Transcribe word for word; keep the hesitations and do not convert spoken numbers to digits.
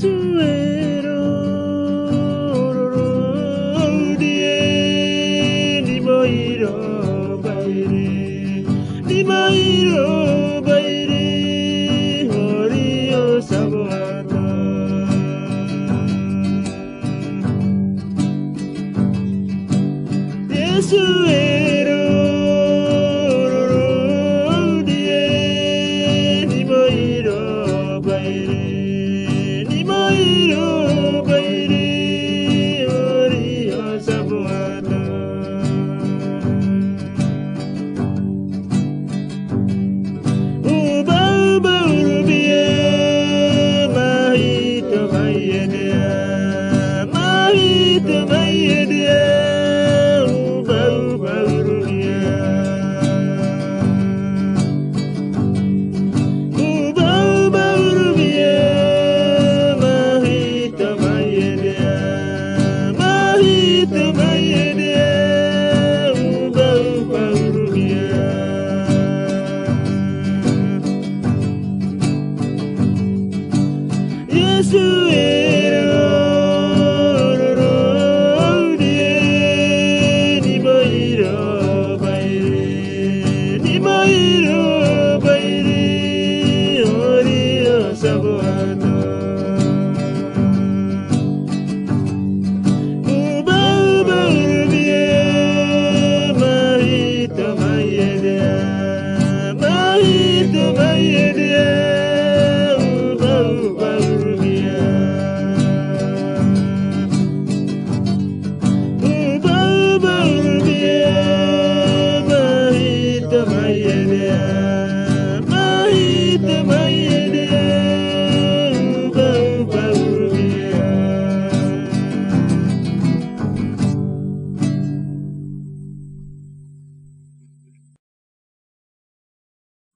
Ero, ro, ro, die, ni moi ro bai re, ni moi ro bai re, hori yo sabo ata. Yesu ero, ro, ro, die, ni moi ro bai re, ni moi ro bai re, hori yo sabo ata. Uba uba urumia, mahi to mai ye dia, mahi to mai ye dia, uba uba urumia. Uba uba urumia, mahi to mai ye dia, mahi to mai ye dia, uba uba urumia. Yesu e,